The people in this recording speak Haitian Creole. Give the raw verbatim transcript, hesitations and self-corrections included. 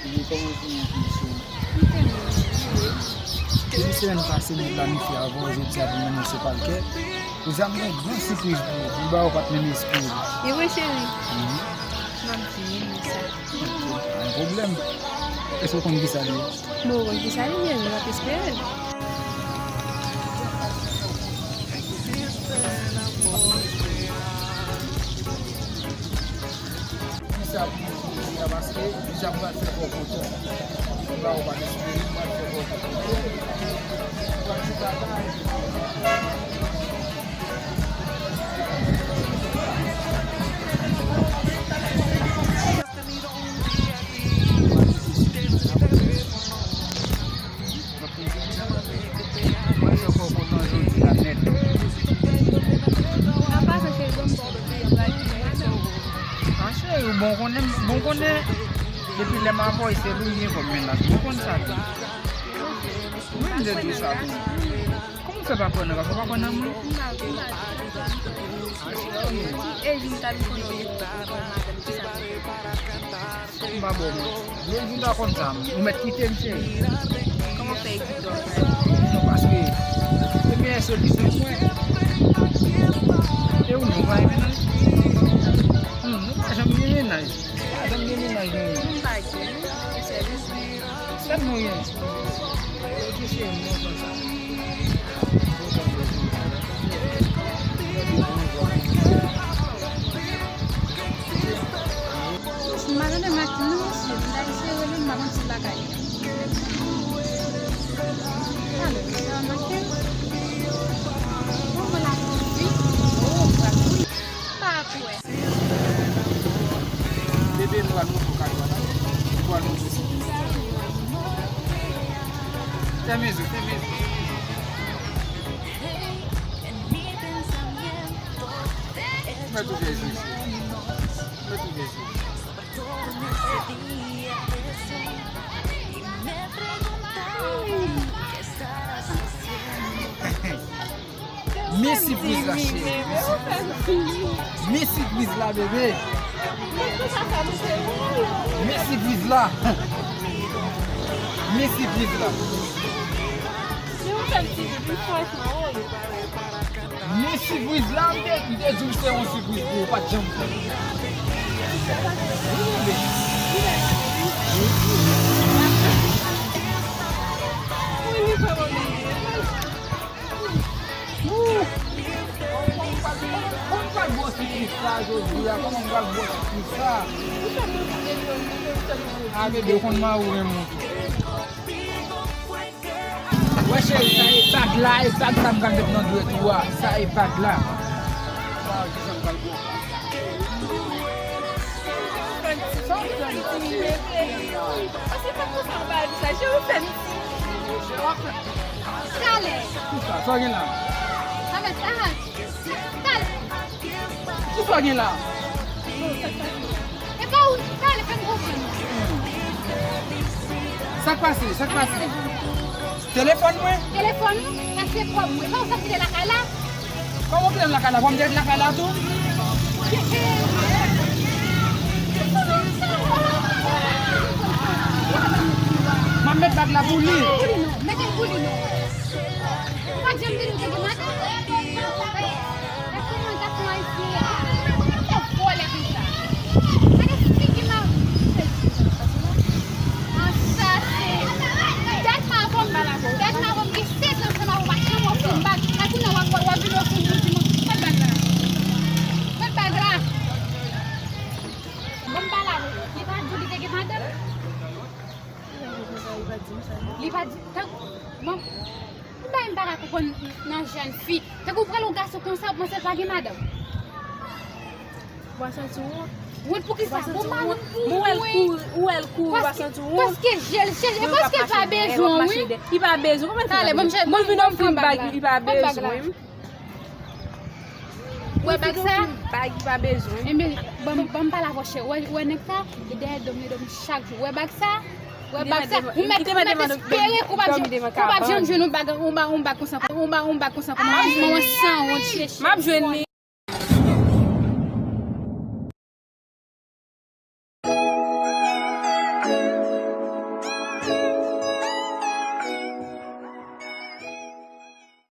Li kòmanse yon ti sou. Depi semèn pase, nou planifye avè w jodi a pou mennen w sou palkè. Kouzan, m gen gran sipriz pou ou. M ba ou pa t menm espri. E vre, cheri? Mhm. M ap vini, men sa. Ok, pa gen pwoblèm. Èske w konn kisa l ye? Bon, ou konn kisa l ye, men m ap espere l. Kisa pou jodi a, paske Lisa pral fè kò kontan. Ou la, ou pa t espere, pral fè kò kontan. Ou pral ti bagay. Mwen fè kò kontan jodi a nèt. An pasan, cheri, ban m ba w yon ti bagay. An cheri, bon konnen, bon konnen, depi lè m avè w, se li m gen kòm mennaj. Bon konn sa tou. Wi, m te di w sa tou. Kòman w fè pa kwè nan gason, w pa kwè nan mwen? M pa, m pa. An cheri. E vin ta vin konnen w gen kòm madanm, kisa? M pa bon, mwen. Lè vin ta konn sa, ou mèt kite m, cheri. Kòman fè ekip dòk la? Non, paske premyè solisyon mwen. E ou menm, ou pa gen mennaj? Hmm, ou pa janm gen mennaj. Ou pa janm gen mennaj, non. M pa gen. Sèl nou gen. Yo di se non konsa. M pa tande Martin non, mesye. M ta eseye rele l, m pa konn si l lakay li. Alo, sa va, Martin? Bon, mwen la, wi. Oh, m pral wi. M pa kwè. Bebe, m pral montre w kay mwen. M pral montre w. Fèmen je w, fèmen je w. Mwen tou bezwen, cheri. Mwen tou bezwen. Men sipriz la, cheri. Men sipriz la, bebe. Men sipriz la. Men sipriz la. Men sipriz la, m te, m te di w se yon sipriz pou ou, pa t janm fè. Wi, bebe. Wi. Kòman m pral bwè sipriz sa jodi a? Kòman m pral bwè sipriz sa? A, bebe, ou konn mari w renmen w tou. Wè, cheri, sa e bag la, e bag sa m pral met nan dwèt ou a. Sa e bag la. Waw, kijan m pral bwè. Sa w fè m ti bebe? Pase pa konsa, m pa di sa. Je ou fè m ti. Talè. Kisa? Sa w gen la? Talè, talè. Kisa w gen la? E pa ou, talè, fè m konprann. Sa k pase? Sa k pase? Telefòn mwen? Telefòn ou? Sa se kòb mwen. Sa ou sot kite lakay la? Kòman w kite m lakay la? Fò m te lakay la tou? M ap met bag la pou li. Pou li non. Mete l pou li non. Ou pa t janm di nou te gen madanm? Gade kòman gason ayisyen ye. Ou fè vòlè konsa. Gade figi madanm. An sa se. Dat m avè w, dat m avè w gen sèt an ansanm avè w, ou pa t janm ofri m bag. Epi kounye a w ap, w ap vin ofri m pou di mwen, mete bag la. Mete bag la. Bon, m pale avè w. Li pa di w li te gen madanm? Li pa di, tank, bon, m pa, m pa ka konprann nan jèn fi. Tankou w pran yon gason konsa, ou panse l pa gen madanm? Ou pa santi wont? Wont pou kisa? Ou pa santi wont? Ou pa wont pou ou, wi. Ou wè l kouri, ou wè l kouri, ou pa santi wont? Paske je l chèche, paske l pa bezwen w, wi. Li pa bezwen, kòman l fè? Talè, ban m chèche, ban m pran bag la. Li pa bezwen, wi. Ou wè bag sa? Bag li pa bezwen. Enben, ban m, ban m pale avè w, cheri. Ou wè, ou wè nèg sa? Li dèyè do m, li dèyè do m chak jou. Ou wè bag sa? Ou wè bag sa? Ou mèt, ou mèt espere kou pa janm, kou pa janm jwenn yon bag, yon ba-, yon bag konsa, yon ba-, yon bag konsa. Kòman? Manman sanwont, cheri. M ap jwenn li.